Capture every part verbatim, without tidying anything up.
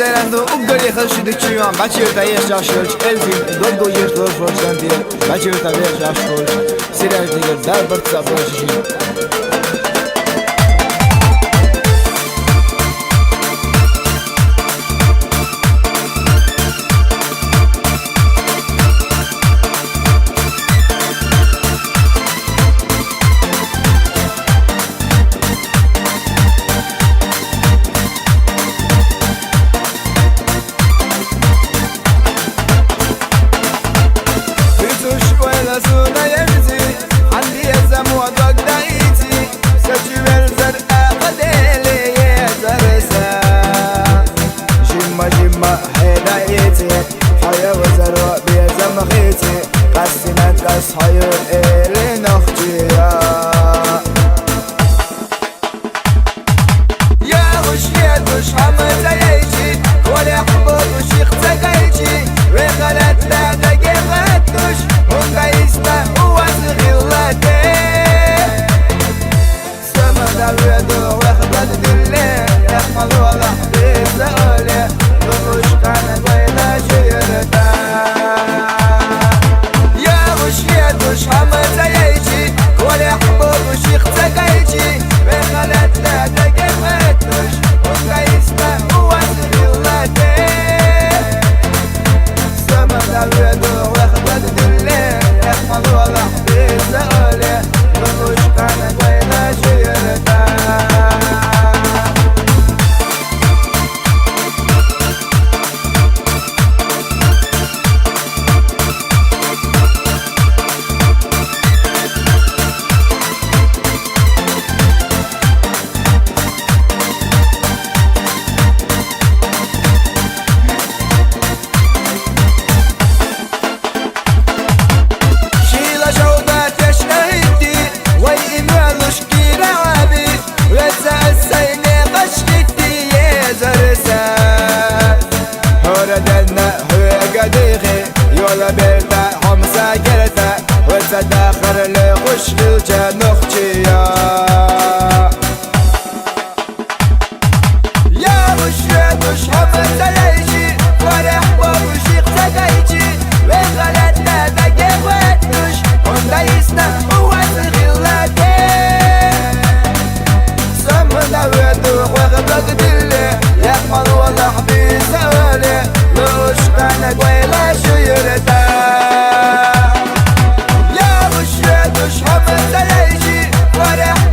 Деренду уггаре хазчи дуччуян, бачир таеш яшулч, эльфин, доддо еш дош вошанди, бачир таеш яшулч, сериал дигер дар барца бошин. Исуш вайла суда ерзи, анди замуа догдаити, сачивер зар акъадели езарса. Жимма, жимма хедаити, хая вазаро безамгъити, къассинат къас хаю эли нохчия. Ягъуш, ядуш, гьамазаейчи, вале хӀубутуш ихцагайчи, вегъалатта дагегъаттуш, гьунга иста уваз гъиллате. Самада веду вехбад дилле, яхмал вала бизале, луш хана гайла жирта. Ягъуш, ядуш, гьамазаейчи, вале хӀубутуш ихцагайчи, вегъалатта дагегъаттуш, гьунга иста уваз гъиллате. Самада веду вехбад дилле, яхмал вала бизале, луш хана гайла жирта. Шила жавда тешнайти, вай ималуш кираби, веца сайне къашкити езарса. Гьураданна гьугадигъи, йола берда гьамса герта, веца дахар ле хуш гъилча нухчия. Ягъуш, ядуш, гьамазаейчи, варагь бабуш ихцагайчи, вегъалатта дагегъаттуш, гьунда иста уваз гъиллате. Самада веду вехбад дилле, яхмал вала бизале, луш хана гайла жирта. Ягъуш, ядуш, гьамазаейчи, варагь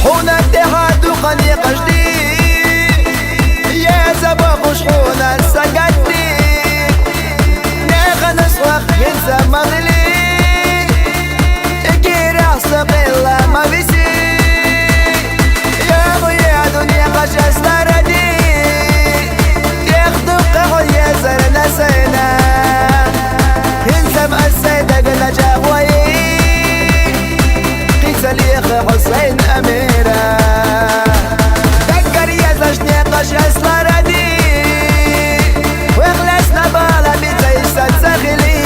Хьуна тӀехьа дукха некъаш дий, еза бохуш хьуна сагатдий. Некъан сух хӀинца ма хили, эгира са къелла ма виси. Ягъу я дунья къачасларади, ягъду къагъу езар насайна. ХӀинца ма асай дагна чагъуи. Къицалихъ Хьусайн Амира. Даггар езаш некъаш асларади. Вехлес набала бицай сацахили.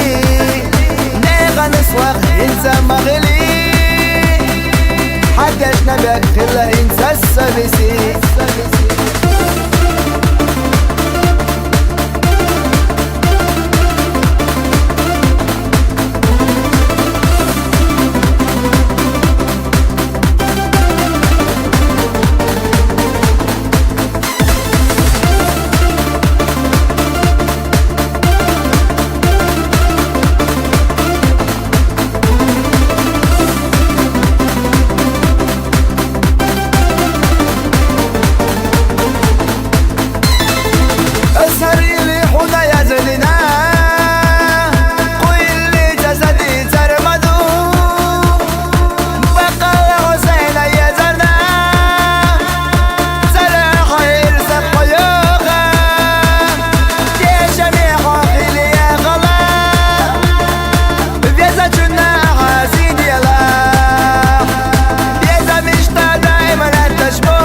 Неъан сух хӀинца ма хили. Хьагаш набек хила хӀинца сабиси. Асар или хьуна язлина, къуйли жазади цармаду. Бакъала Хьусайна езарна, цара хайр сакъ хьоюха. Деша мехо хили ягъала, веза чуна хазидела. Веза мишта даиман аташмо.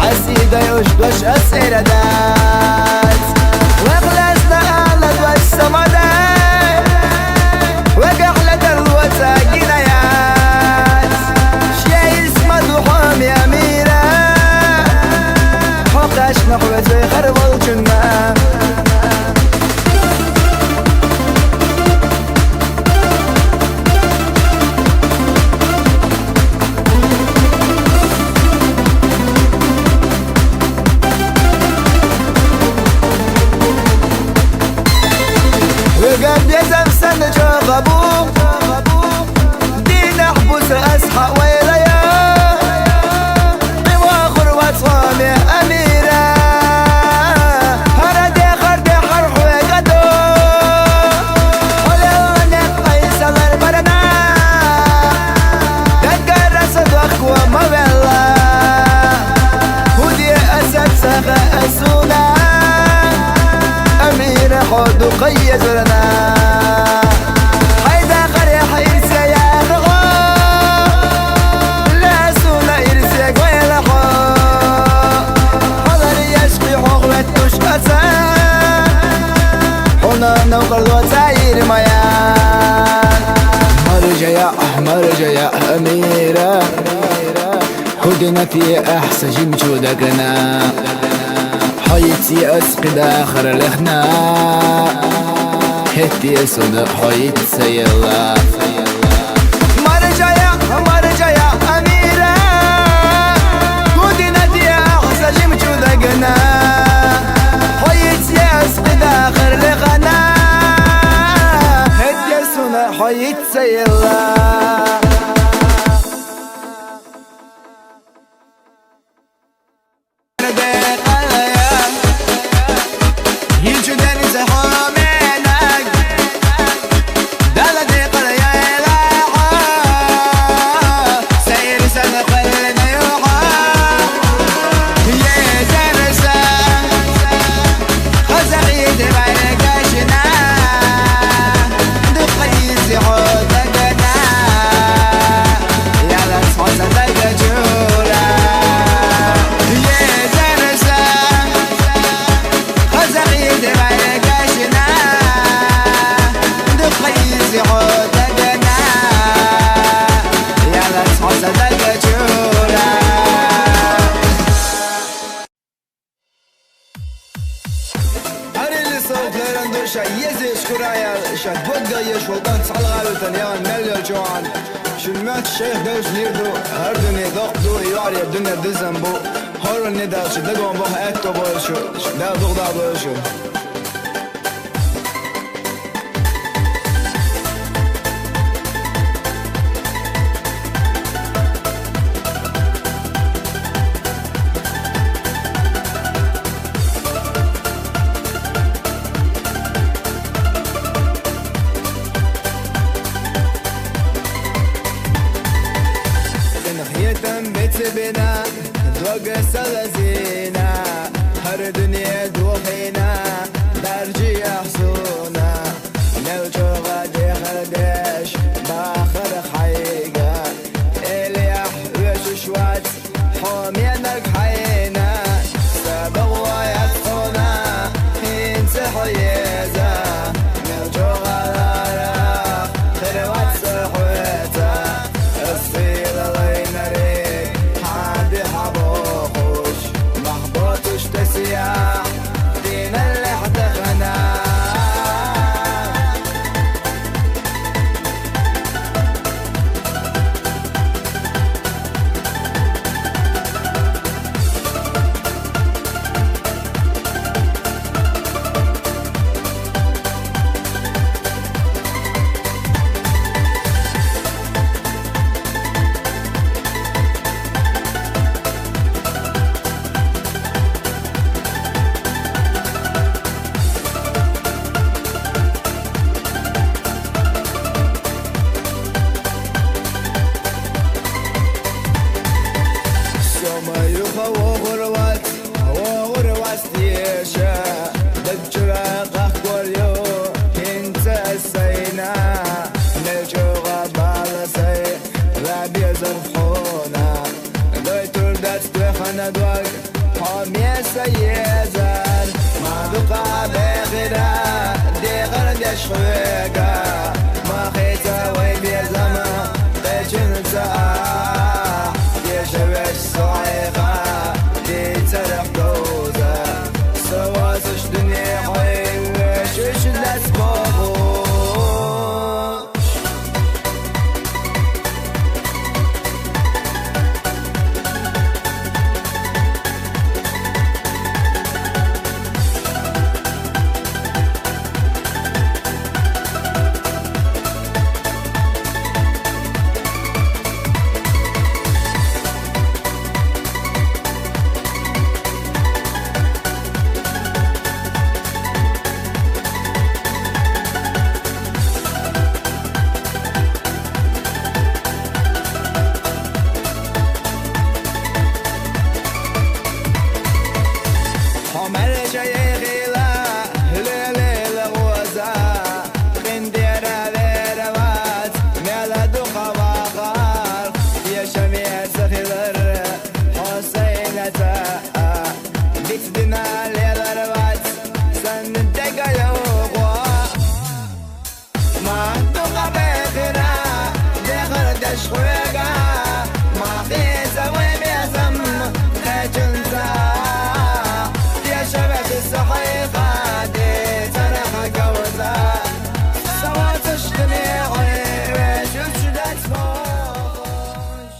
Хасидай уш дош асирадац. Вехлесна ала дош самадай. Вегахла дар луца гинаят. Шейс мадухам я мира. Хокаш нахвет вехар волчунна. Вегар дезам сан чогъабу. Динахь буса асхьа вайлая. Къивахур вацлуми Амира. Гьара дехар дехар хьвегадо. Хьулелла некъ айсалар барана. Даггара садвахква мавелла. Гьуди асад сага асуна. Амира хьо дукъайя зурана. Хайда къарихь ирсе ягъо. Ласуна ирсе гвелахо. Халар яшкъи хьохвет туш аса. Хьуна навкъарло цаир мая. Маржая, маржая, Амира. Худинати ахса жимчудагна. Хьайци аскъида харлехна. Хетти суда хьайцаела. Маржая, маржая, Амира. Худинати ахса жимчудагна. Хьайци аскъида харлехна. Хетти суда хьайцаела. Ша еза эшкураял, ша богга еш волдан цалгавитан ян мел йочуан. Шун мят шейх деш лирду, гьар дуьне докъду, юаре дуьне дизан бу. Гьорун недал чи дагон бах этто болшу, да дугда болшу. Къинхетам бецебена, дог салазина, гьар дуьне духина, даржи ахсуна. Мел чӀогӀа дехардеш бахар хьайга, элехь вешуш вац, хьо менаг хьайна, сабагъвай ацӀуна, хӀинца хьо еза, мел чӀогӀа лара, хир вац хьоца, асила лайнари, хьади хьабохуш, махботуш тесия, диналлехь дахана. Сёма юха вогӀур вац, вогӀур вац деша, даг чура къахквар ю, хӀинца сайна, мел чӀогӀа бала сай, ва безам хьона. Дойтур дац тӀехана дог, хьо меса езар, ма дукъа бехира, дехар деш хвега, ма хица вай безама, къечун ца а, деша веш сайха, дицарах доза, савасуш дуьне хой, вешуш лас богу. Хьо мел чӀайихила, лелила гъоза, къиндера веравац, мела дукъа вахар, деша меса хилар, хьо сайна ца а, бицдина лелар вац, сан дега явгъа. Ма дукъа бехира, дехар деш хвега, ма хица вай безам, къечун ца, деша веш сахайха, дицарах гавза, саватуш дуьне хой, вешуш лас богуш.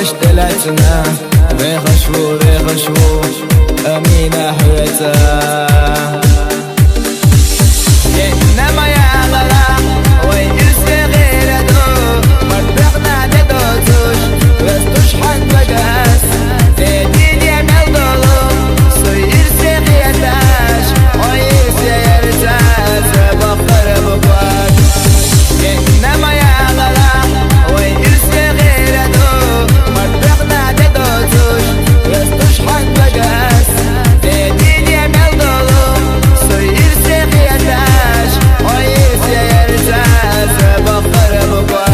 Ишдалацна вехашву, вехашву, амина хӀуца. Динна маялала, вай ирсе гъираду, март бегӀна дедоцуш, вестуш хӀянбагас, дедине мел долу, суй ирсе гъеташ, ой ирсе ярца, забахара буквак. Динна маялала, вай ирсе гъираду, март бегӀна дедоцуш, вестуш хӀянбагас, дедине мел долу, суй ирсе гъеташ, ой ирсе ярца, забахара буквак.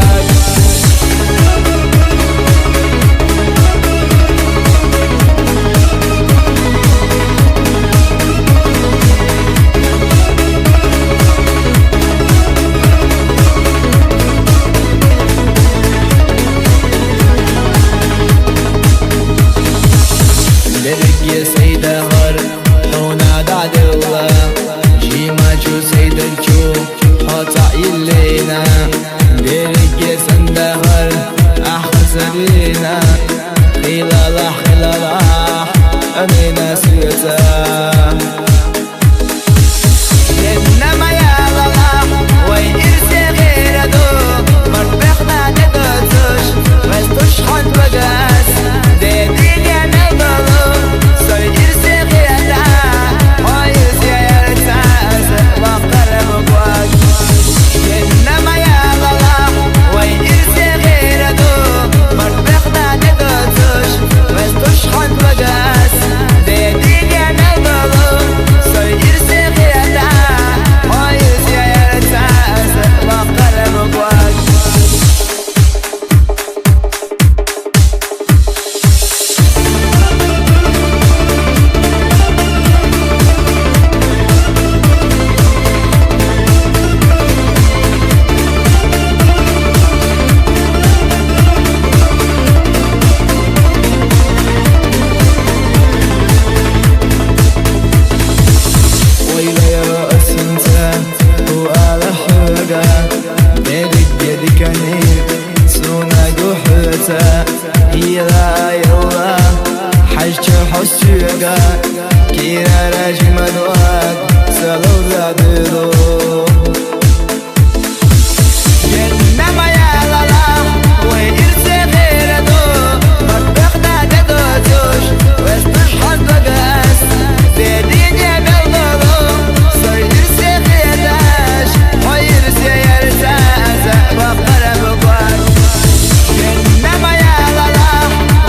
Берге сай дагъар, хьуна дадилла, жимачу сай далчу, хьо цаӀ иллина. Берге сан дагъар, ахъа сабина, хилалахь, хилалахь, амина суьца. Динна маялала, вай ирсе гъираду, март бегӀна дедоцуш, вестуш хӀянбагас, дедине мел долу, суй ирсе гъета, ой ирсе ярца, забахара буквак. Динна маялала, вай ирсе гъираду, март бегӀна дедоцуш, вестуш хӀянбагас, дедине мел долу, суй ирсе гъета, ой ирсе ярца, забахара буквак. Ой, вайра асинца, хӀу ала хьуга, берге диканир, сунагу хӀуца, ила, ила, хьажча хьо суьга, кирара жимадваг, салавла дилу. Динна маялала, вай ирсе гъираду, март бегӀна дедоцуш, вестуш хӀянбагас, дедине мел долу, суй ирсе гъеташ, ой ирсе ярца, забахара буквак. Динна маялала,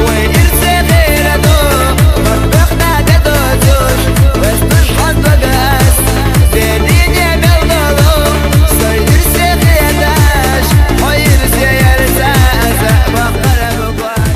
вай ирсе гъираду, март бегӀна дедоцуш, вестуш хӀянбагас, дедине мел долу, суй ирсе гъеташ, ой ирсе ярца, забахара буквак.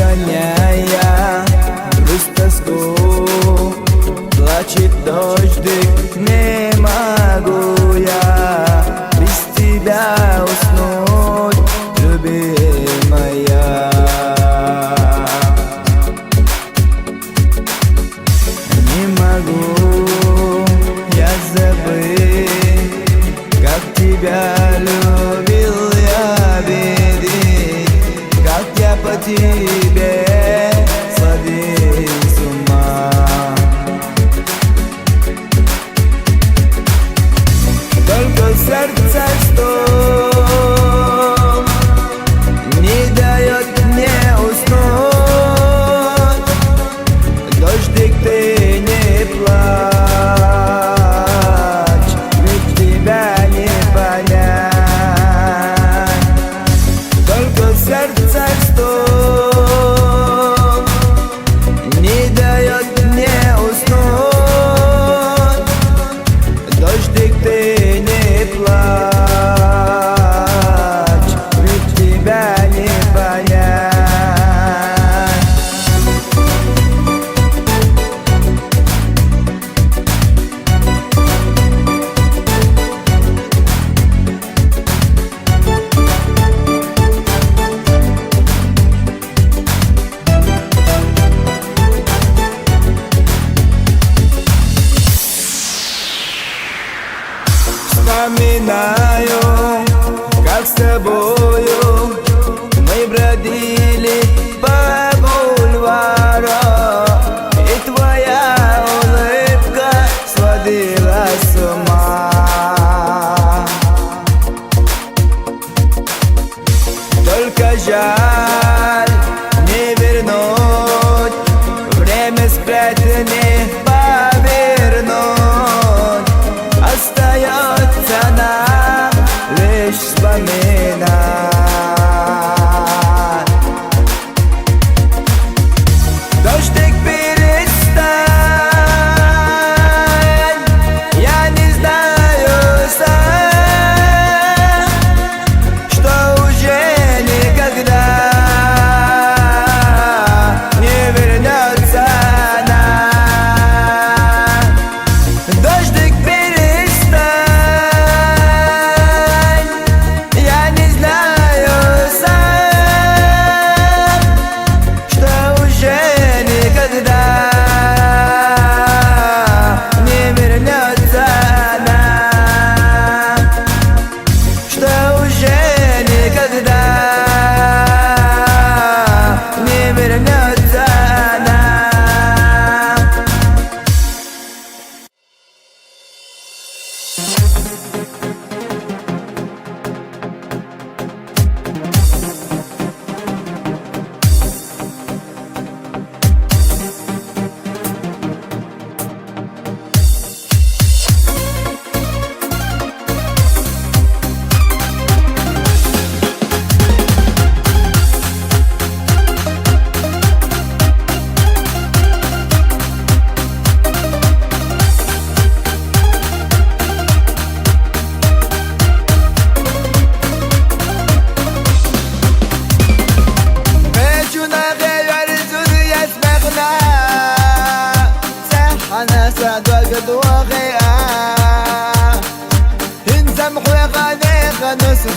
Нагоняя грусть, тоску, плачет дождик, не могу я без тебя уснуть, любимая. Не могу я забыть, как тебя любил я, видеть, как я по тебе сходил с ума. Только в сердце стук не даёт мне уснуть. Дождик, ты не плачь, ведь тебя не понять. Только в сердце стук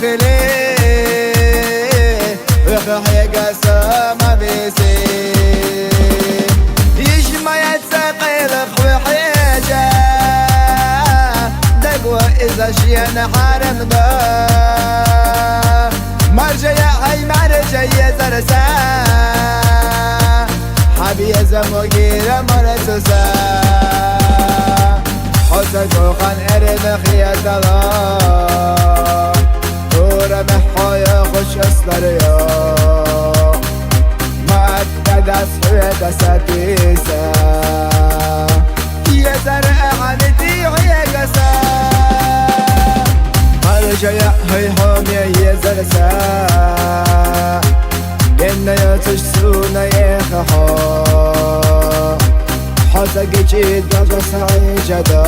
Ле, вехъ хьегаса ма везе. Ишмаяца къайлах вехьежа, дагва иза шияна хьарамда. Маржая, гьай, маржая зарса. Гьаб я замугира марцуса. Гьоза гухан эрена хиятала. Ура мехоя хуш аслария. Маддадас хведа сатиса. Езар аханити хвегаса. Маржая, гьай, гьомия езарса. Генна яцуш суна ехахо. Гьоза гичи дага саи жада.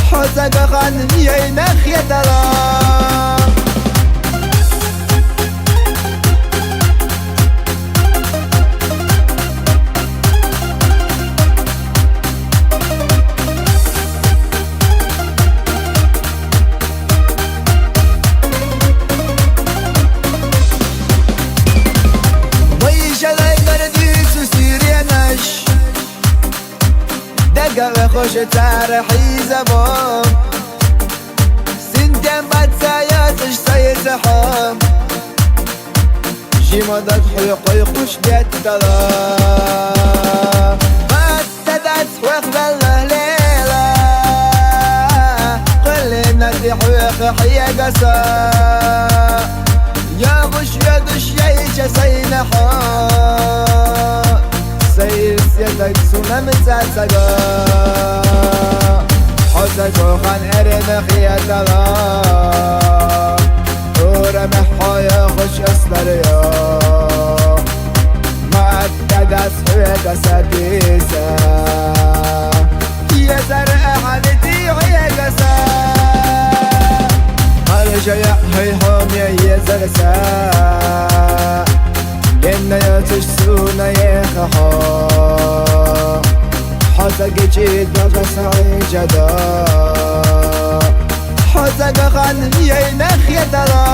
Гьоза гахан яйна хиятала. Вай шалай гардису сиренаш. Дагаве хош цара хьизаво. Синтем бацая тш саесахо. Жимадат хьуй къуй хуш деттала. Баттадат хвех велла лела. Къулина ти хвех хьегаса. Ягъуш ядуш яйча сайнахо. Сайс ятак сунам цацага. Гьоза гухан эрена хиятала. Ура мехоя хуш аслария. Маддадас хведа сатиса. Езар аханити хвегаса. Маржая, гьай, гьомия езарса. Генна яцуш суна ехахо. Гьоза гичи дага саи жада. Гьоза гахан яйна хиятала.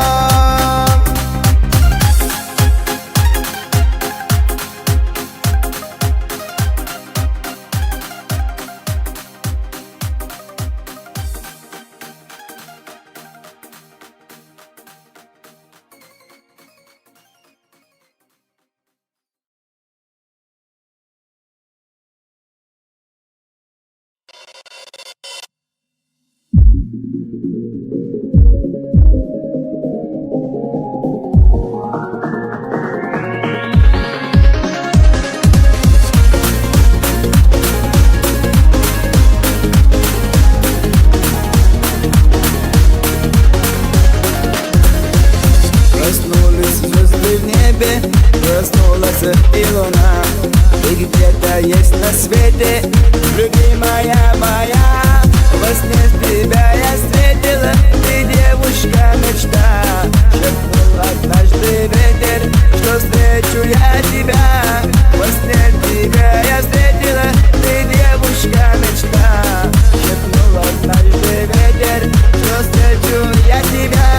Проснулись звёзды в небе, проснулась и луна. Ты где-то есть на свете, любимая моя. Во сне тебя я встретила, ты девушка мечта. Шепнул однажды ветер, что встречу я тебя. Во сне тебя я встретила, ты девушка мечта. Шепнул однажды ветер, что встречу я тебя.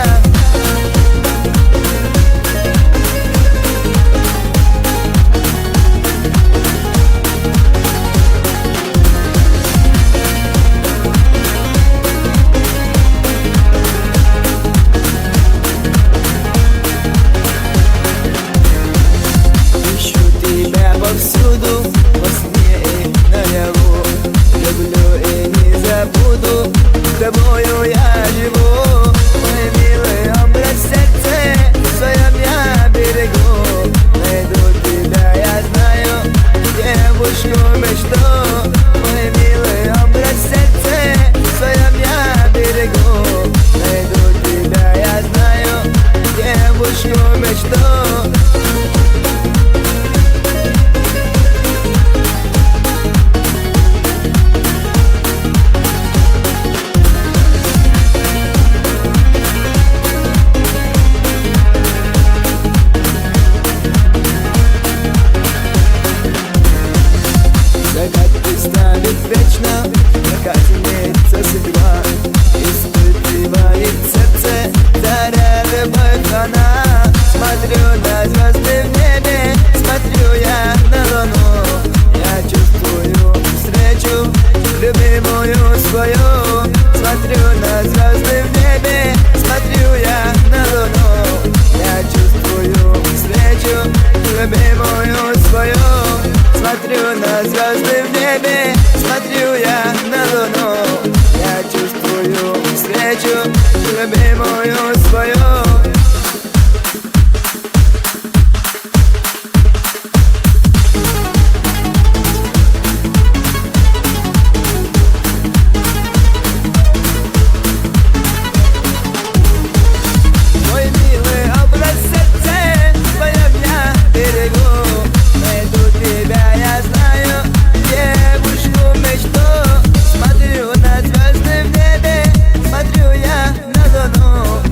Любимую свою, смотрю на звезды в небе, смотрю я на луну. Я чувствую встречу с любимую свою. Мой милый образ сердца в своём я берегу. Найду тебя, я знаю, девушку мечту. Смотрю на звезды в небе, смотрю я на луну.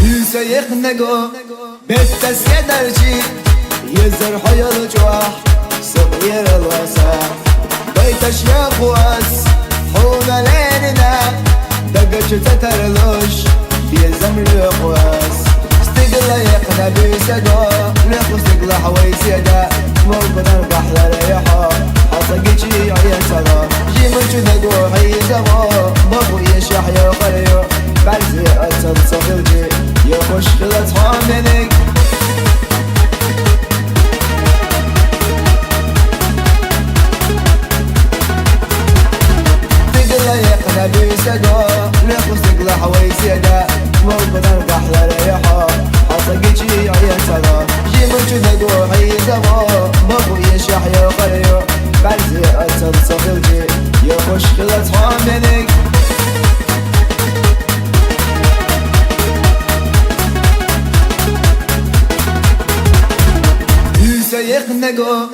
Иса ихнего беттес седарчи, езер хойол чуах, сык ераласа. Байташ яхуас, хуна ленина, дагачу татарлуш, безам лехуас. Стигла яхна бисаго, леху стигла хавай седа, мол бадан гахлара яхо, хаса гичи аясаго. Жимучу даго хайзаго, бабу ешах яхарио. Бәлзи ацал сахилчи, я хуш хилат хаменик. Тигла яхна бисаго, леху стигла хавай седа, мол бадан гахлара яхо, хаса гичи аясаго. Жимучу даго хайзаго, бабу ешах яхарио. Бәлзи ацал сахилчи, я хуш хилат хаменик. Иса ихнего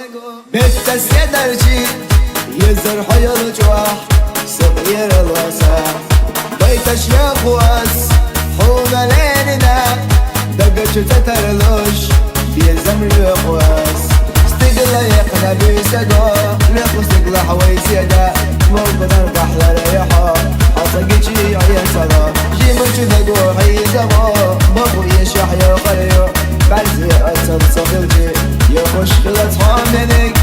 беттес седарчи, езер хойол чуах, сык ераласа. Байташ яхуас, хуна ленина, дагачу татарлуш, безам лехуас. Стигла яхна бисаго, леху стигла хавай седа, мол бадан гахлара яхо, хаса гичи аясаго. Жимучу даго хайзаго, бабу ешах яхарио. Бәлзи ацал сахилчи, я хуш хилат хаменик.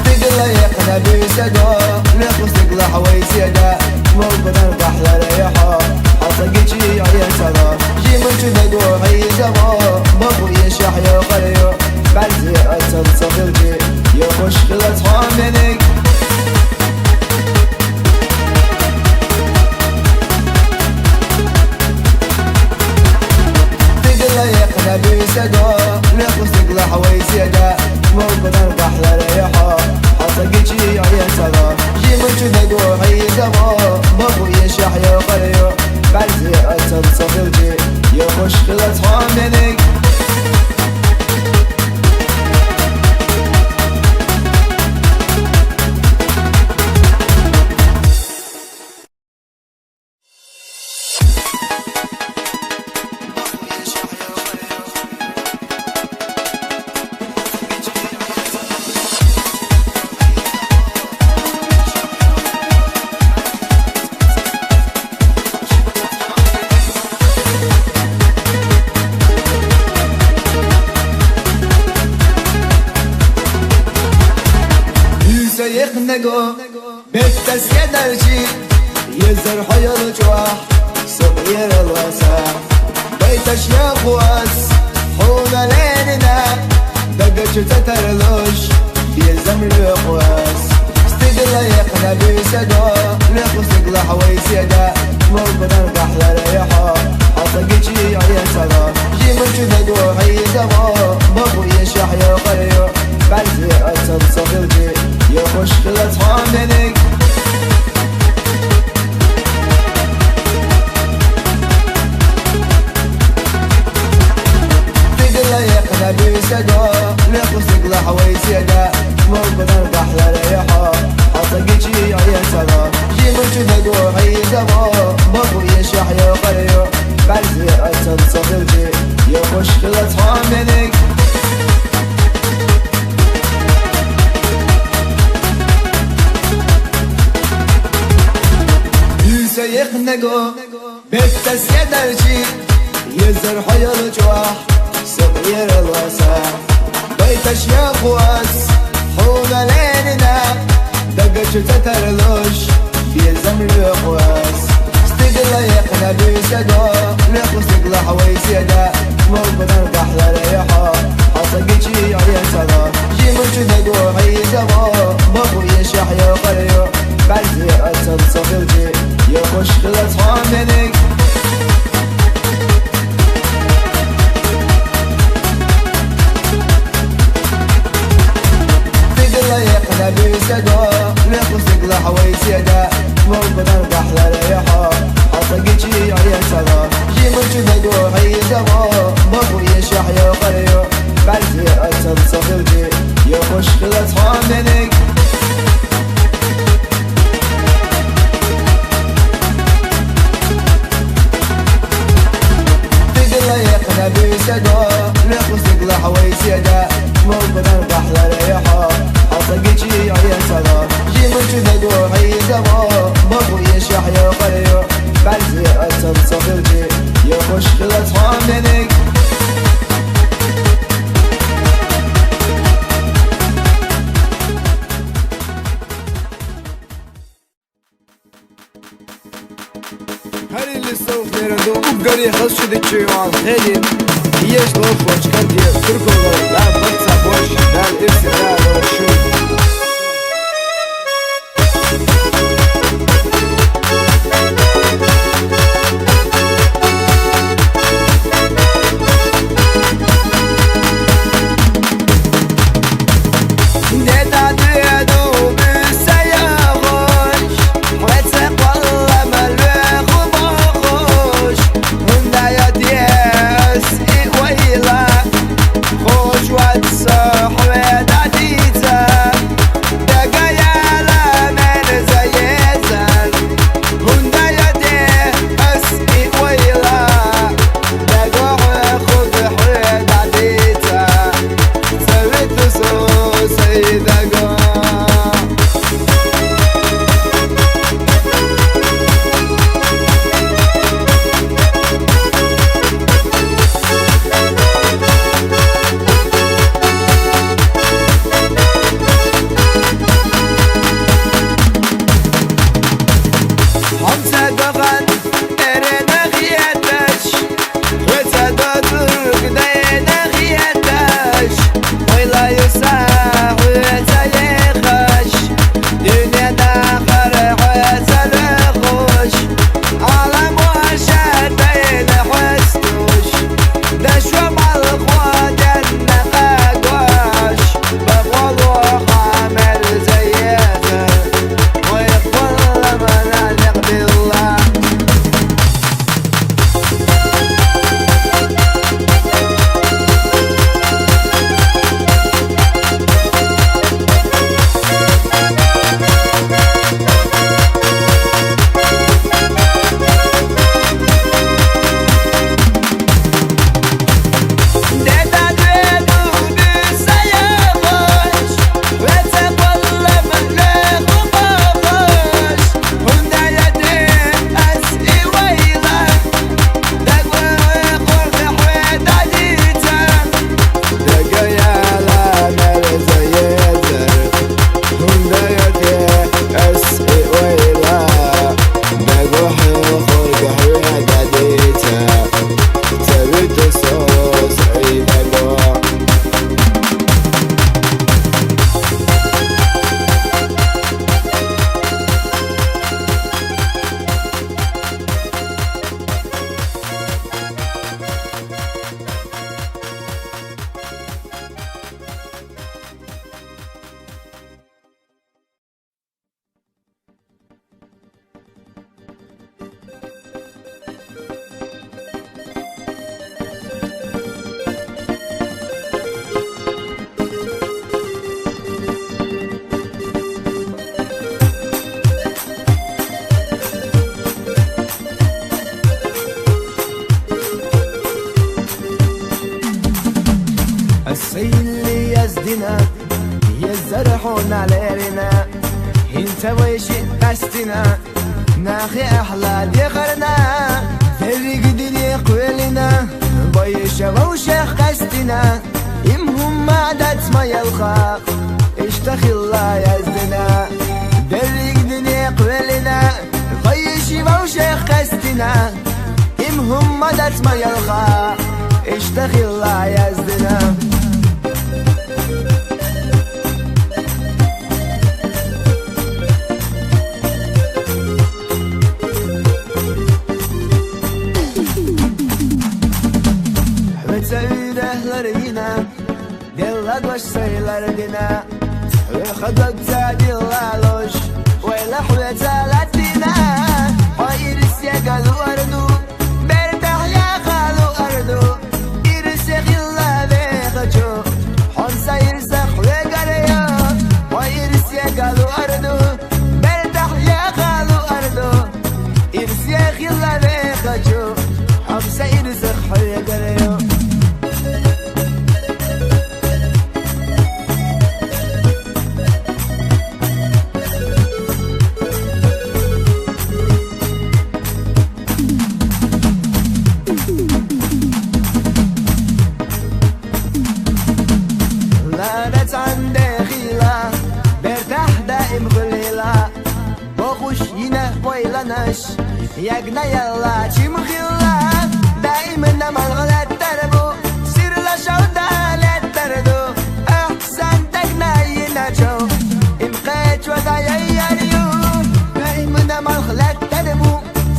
Тигла яхна бисаго, леху стигла хавай седа, мол бадан гахлара яхо, хаса гичи аясаго. Жимучу даго хайзаго, бабу ешах яхарио. Бәлзи ацал сахилчи, я хуш хилат хаменик. Тигла яхна бисаго, леху стигла хавай седа, мол бадан гахлара яхо, хаса гичи аясаго. Жимучу даго хайзаго, бабу ешах яхарио. Бәлзи ацал сахилчи, я хуш хилат хаменик. Иса ихнего беттес седарчи, езер хойол чуах, сык ераласа. Байташ яхуас, хуна ленина, дагачу татарлуш, безам лехуас. Стигла яхна бисаго, леху стигла хавай седа, мол бадан гахлара яхо, хаса гичи аясаго. Жимучу даго хайзаго, бабу ешах яхарио. Бәлзи ацал сахилчи, я хуш хилат хаменик. Тигла яхна бисаго, леху стигла хавай седа, мол бадан гахлара яхо, Ихнего беттас ядарчи, езер хьоял чуах, саб ераласа. Байташ яхуас, хьуна ленина, дагачу цатарлуш, безам лехуас. Стигла яхна бисего, леху стигла хавайседа, мол бадан бахлара яхо, хаса гичи ясала. Жимучу дагу хайзамо, бабу ешах яхарио. Бази ацам сабилчи, я хуш хилас ханеник. Фидла яхна бисего, леху стигла хавайседа, мол бадан бахлара яхо, хаса гичи ясала. Жимучу дагу хайзамо, бабу ешах яхарио. Бази ацам сабилчи, я хуш хилас ханеник. Фидла яхна бисего, леху стигла хавайседа, мол бадан бахлара яхо, хаса гичи ясала. Жимучу дагу хайзамо, бабу ешах яхарио. Бази ацам сабилчи, я хуш хилас ханеник. Гьарилли савхънера ду угари хасшиди чуйван хели, еш ло фочкан ди туркулгъа ла баца бош дар ирси дар шуй. Асайли яздина, я зархьуна лерина, инта вайши къастина, Нахи гӀяхӀла дехарна, деррига дине хъвелина, байиша вавшехъ къастина, им гьумма дацма ялхахъ, иштта хилла яздина. Деррига дине хъвелина, байиши вавшехъ къастина, им гьумма дацма ялхахъ, иштта хилла яздина. ХӀуца уьйрахӀлар вина, делла дош сайлар дина. ХӀуьха дог ца дилла луш, вайла хӀуца латтина. Хьо ирсе галуарду, бертахь яхалу арду. Ирсе хилла вехачу, хьо са ирсах хьвегарайо. Хьо ирсе галуарду, бертахь яхалу арду. Ирсе хилла вехачу, хьо са ирсах хьвегарайо. Лара цӀандехила, бертахь даим хулила, бохуш йина ойланаш, ягна ялла чим хилла, даим намал гъалаттар бу, сирла шавда леттар ду, ахӀсан тагна йина чав, им къечва даяяр ю, даим намал гъалаттар бу,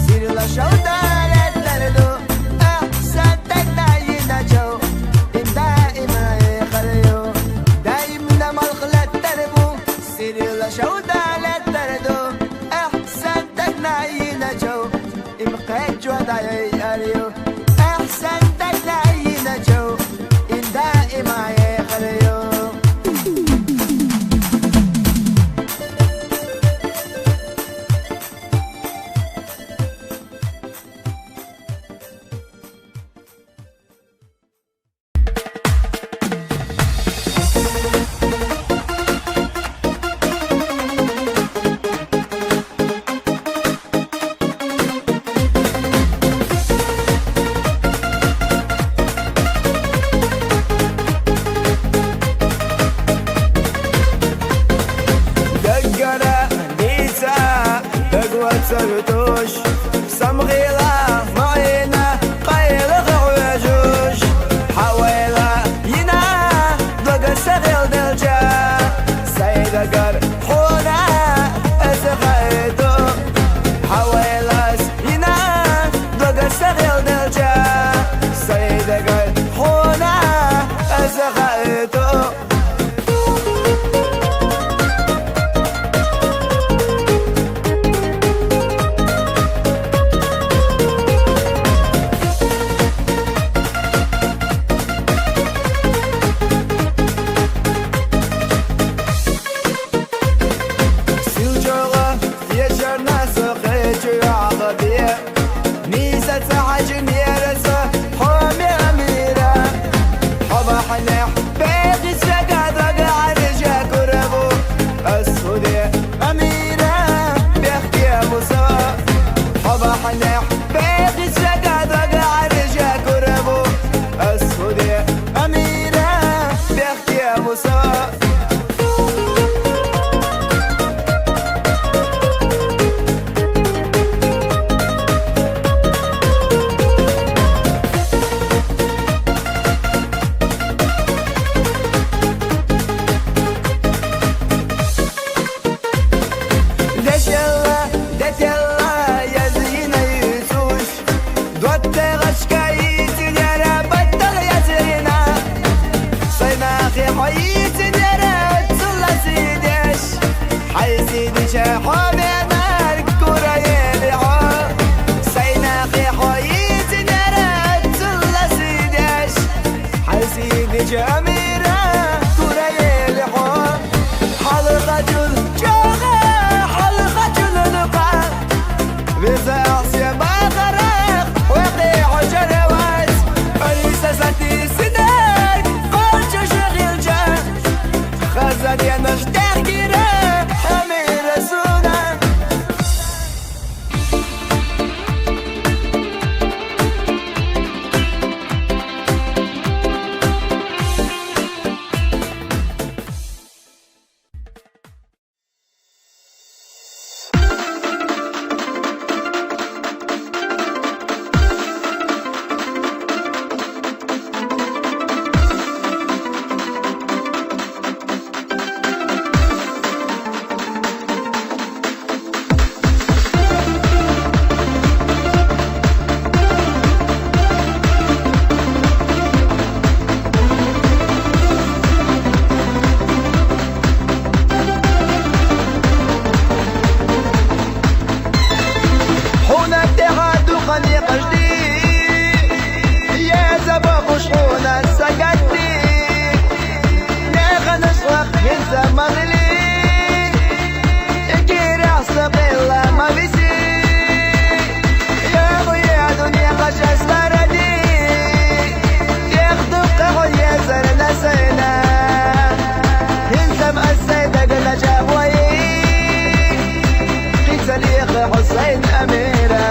сирла шавда леттар ду, ахӀсан тагна йина чав, им даим райхар ю, даим намал гъалаттар бу, сирла шавда леттар ду, ахӀсан тагна йина чав, им къечва даяяр ю, ахӀсан тагна йина чав, им даим райхар ю. Даггара дица, дагвацар туш, самгъила муъина къайлаха хьвежуш. Хьавайла йина дага сагъил делча, сайдагар хьуна эсахайду. Хьавайлас йина дага сагъил делча, сайдагар хьуна эсахайду. Силчагъа яшарна сахе чуягъа бие. Миса ца хьачин яраса хьоми амира. Хьо бахьнехь бегъи сага дага гӀаржа курабу. Асуде амира бехке муса. Хьо бахьнехь бегъи сага дага гӀаржа курабу. Асуде амира бехке муса. Дешелла, детелла, язйина юсуш. Дуатте гъачка йитинера баттал язйина. Сайнахи хьо йитинера цула сидеш. Хьайсидича хьо бенар кураели хьо. Сайнахи хьо йитинера цула сидеш. Хьайсидича амира кураели хьо. Хьалхачул чӀоагӀа, хьалхачул нукъа. Веза ахъсия бахарах, векъи хӀушараваз. Алиса сати синай, къачу шагъилча. Хазар янаш тягира, хӀамира суна. Хьусайн Амира.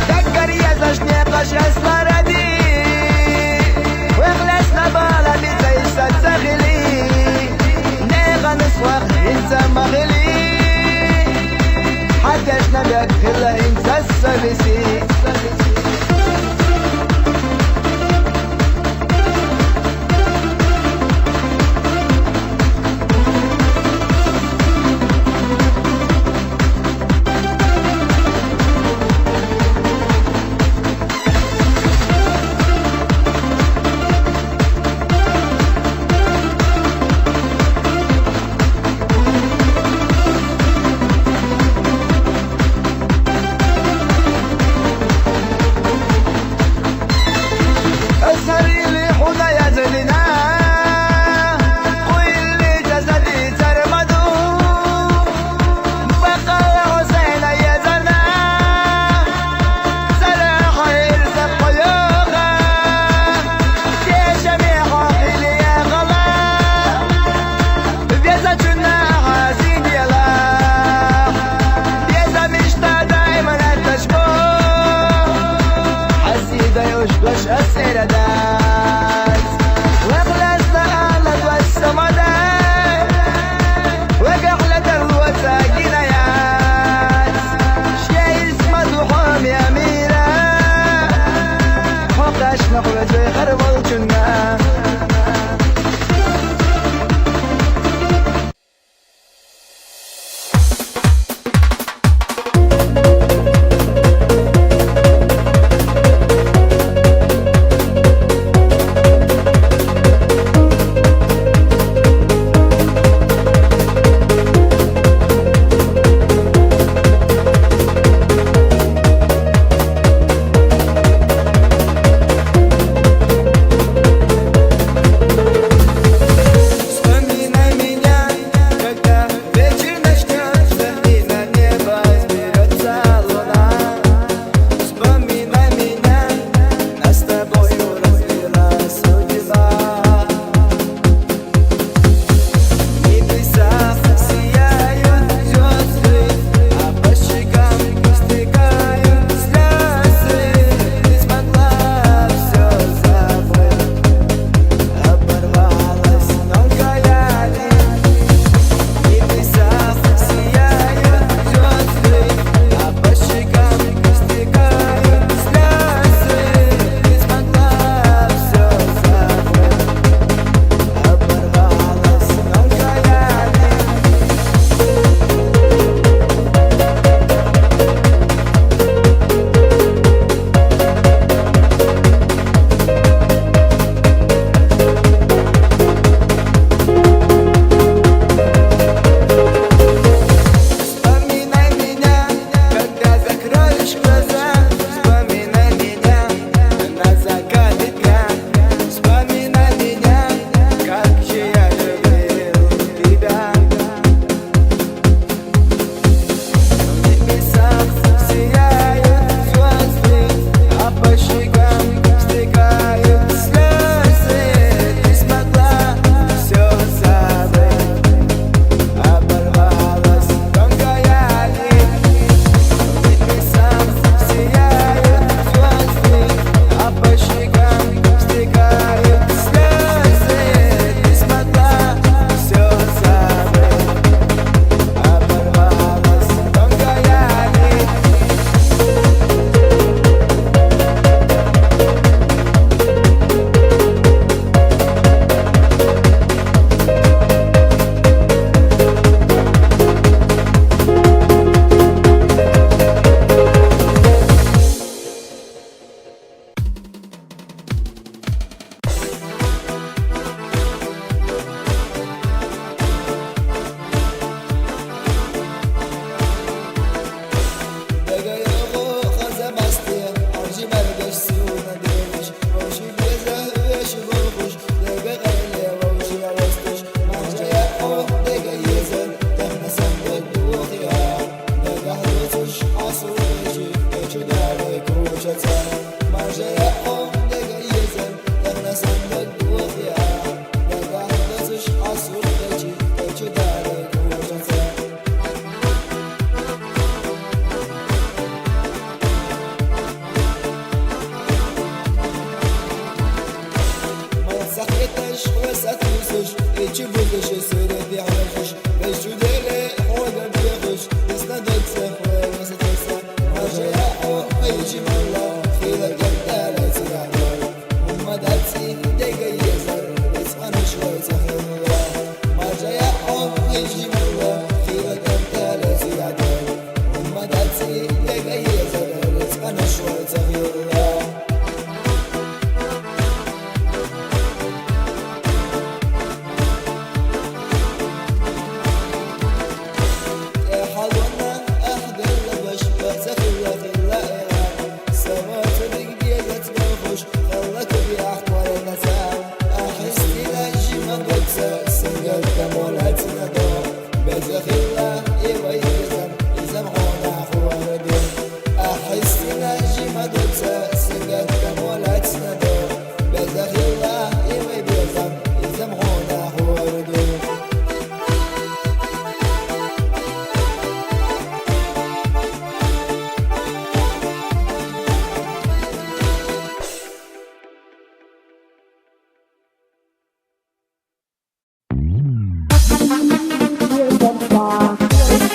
Даггара езаш некъаш эсларади, вехлес набала бицайса цагили, нега нусвах хӀинца махили, хӀядешна бекъ хила хӀинца сабиси.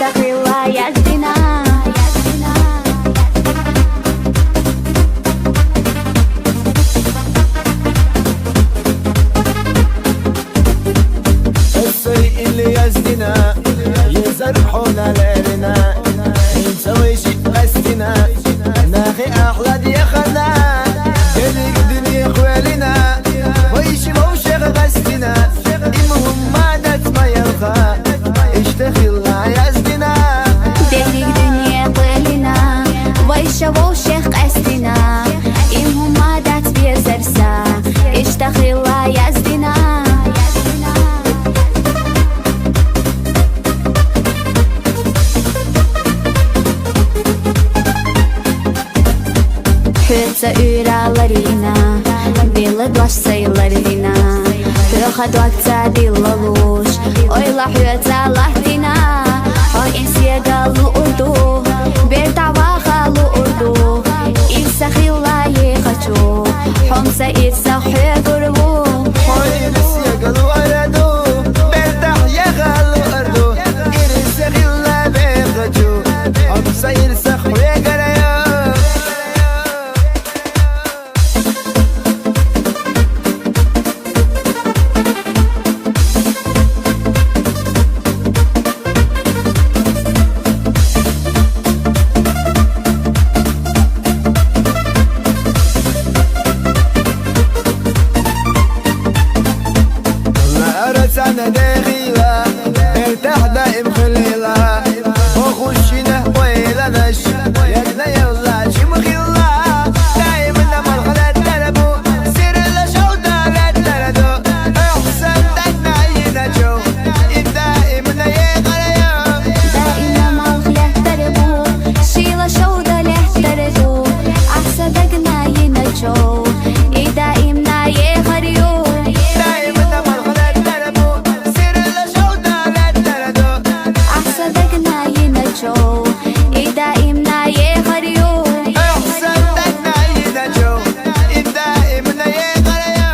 Иштта хилла яздина. Сой илли яздина, езар хьона лерина, хӀинца вай ши къастина, нахи ахлад яхана, делиг дуьне хвелина, вай ши вовшех къастина, им хӀумма дац ма ялха, иштта хилла яздина. Делиг дуьне хвелина, вай ши вовшех къастина, им хӀумма дац безарса, иштта хилла яздина. Хьоьца уьйраларина, дила дош сайларина, хьоьха дог ца диллалуш, ойла хьоьца латтина. Хьо инсега луурду, бертахь ваха луурду, ирса хилла ехачу, хьомса ирса хьоьгур ву. Хьо инсега луурду, бертахь яха луурду, ирса хилла вехачу, хьомса ирса хьоьгара ю. Лара цхьана дехила, бертахь даим хилла, бохушшина ойланаш, ягна ялла чим хилла, даим намал хилаттар бу, сирла шовда латтар ду, ахсан дагна йина чов, и даим на егъара ю. Даим намал хилаттар бу, шила шовда латтар ду, ахсан дагна йина чов, и даим на егъар ю. Даим намал хилаттар бу, сирла шовда латтар ду, ахсан дагна йина чов, и даим на егъар ю. Ахсан дагна йина чов, и даим на егъар ю.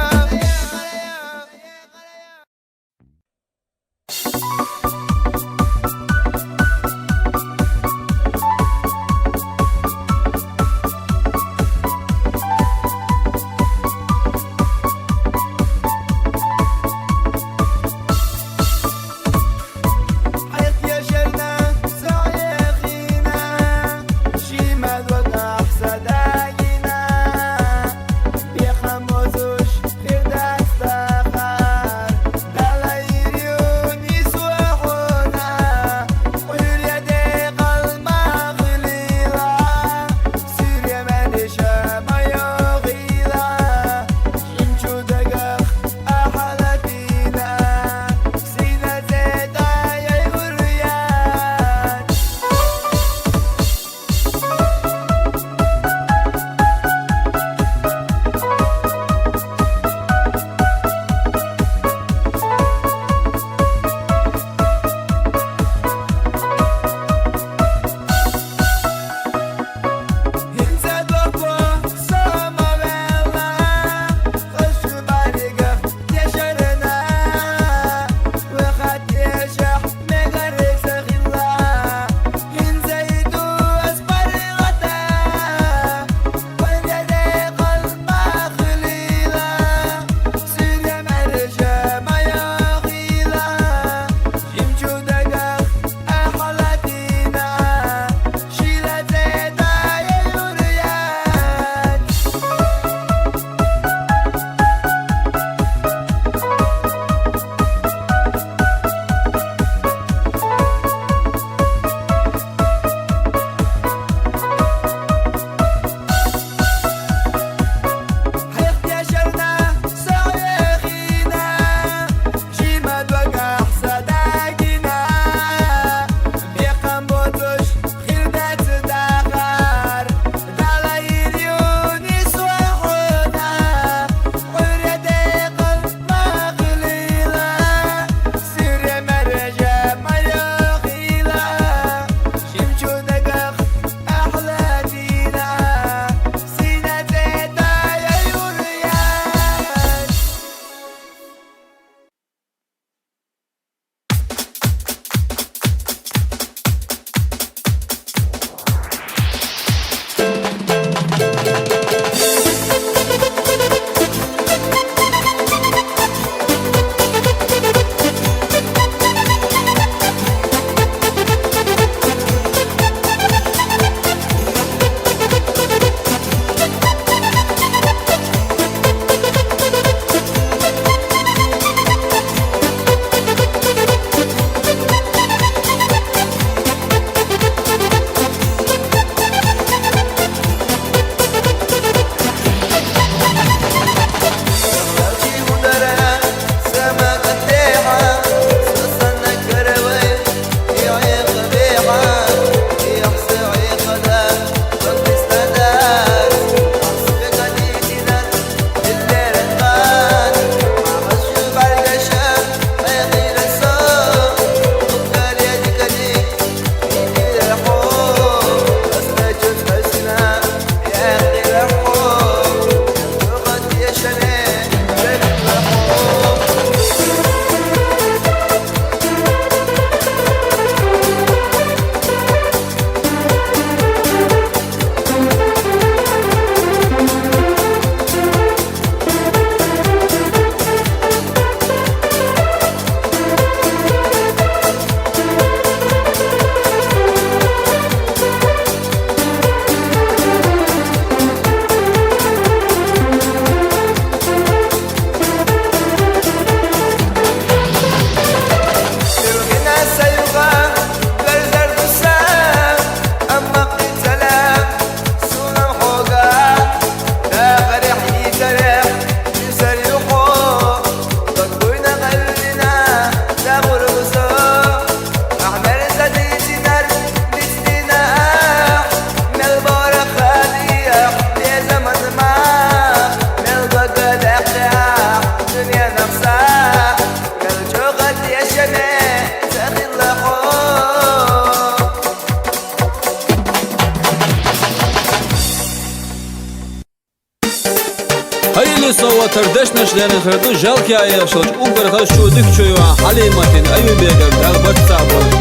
Дешнаш лерина хир ду, жалкая яшалча уггар хазачо дика чу йоагӀа Хьалиматина Аюббегара, Дала барт цхьа болба.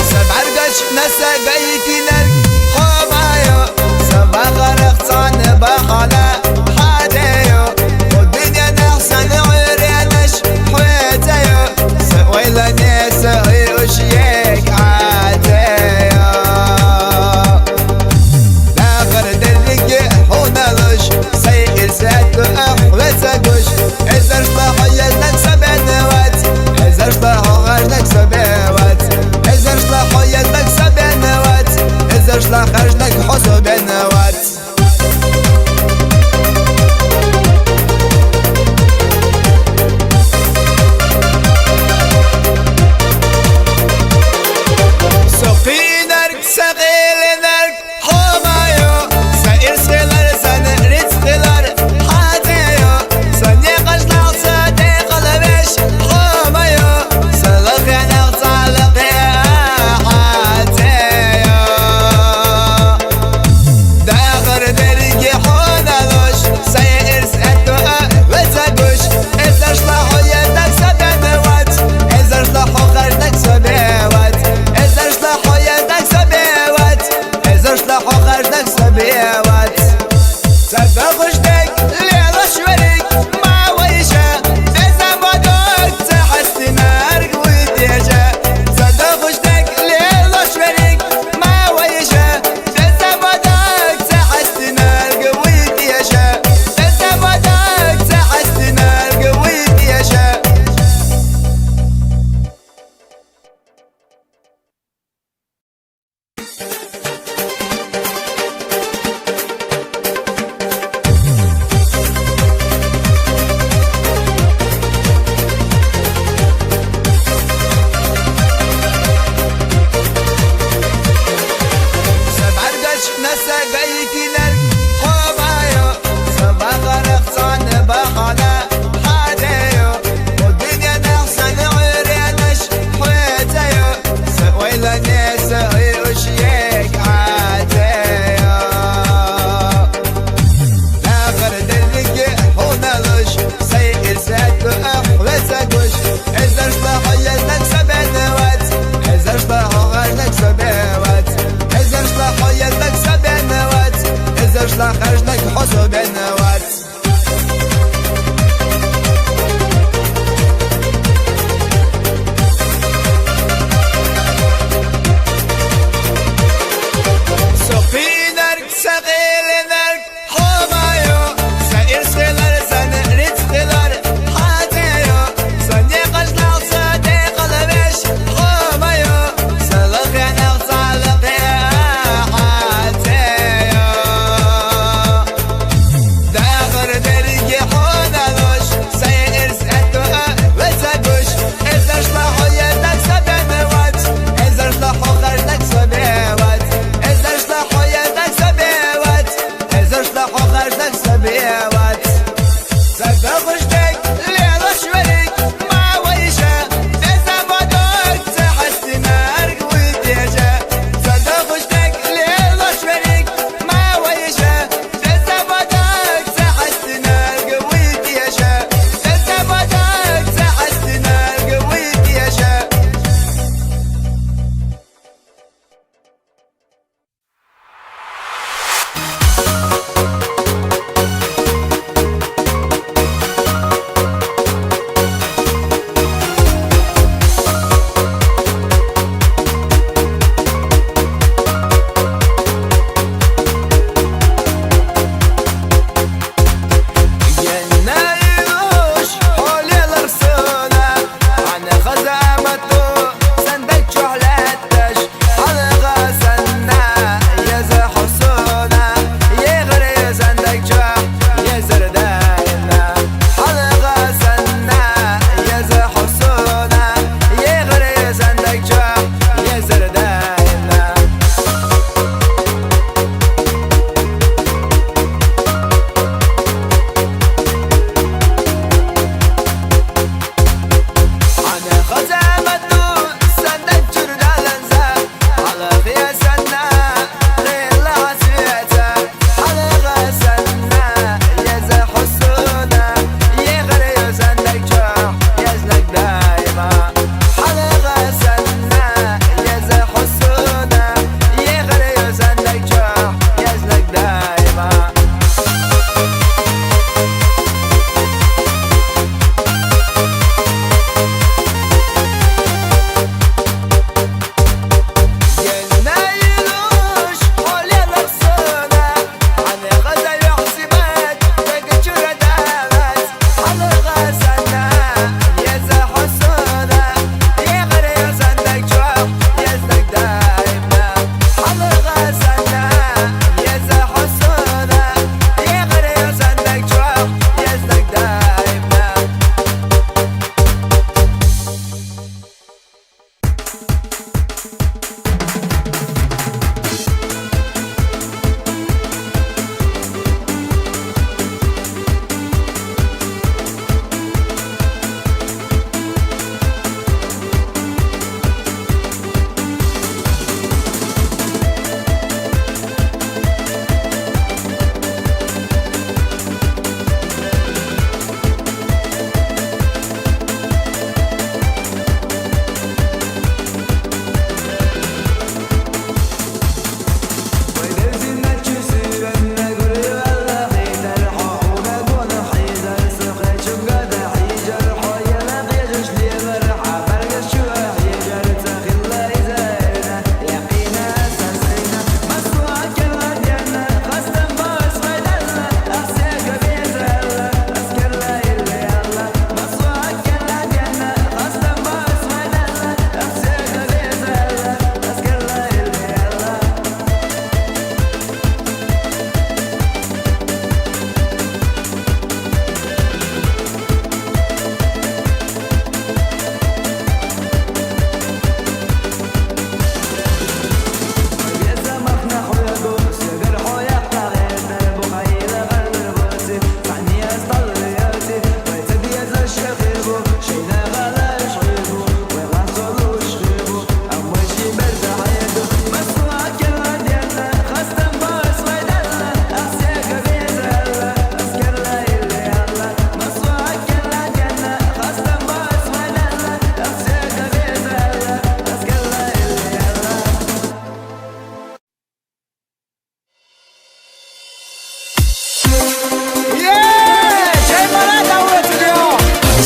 Са бӀаргашта са гайтинарг хьо ма йо, са бахарах цхьана бахьана хьаде йо, кху дуьненах сан Ӏуьйренаш хьоьца йо, са ойлане са уьш ег Ӏаде йо. Дахар дерриге хьуна луш, сай ирсат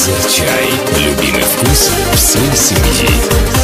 Азерчай. Любимый вкус всей семьи.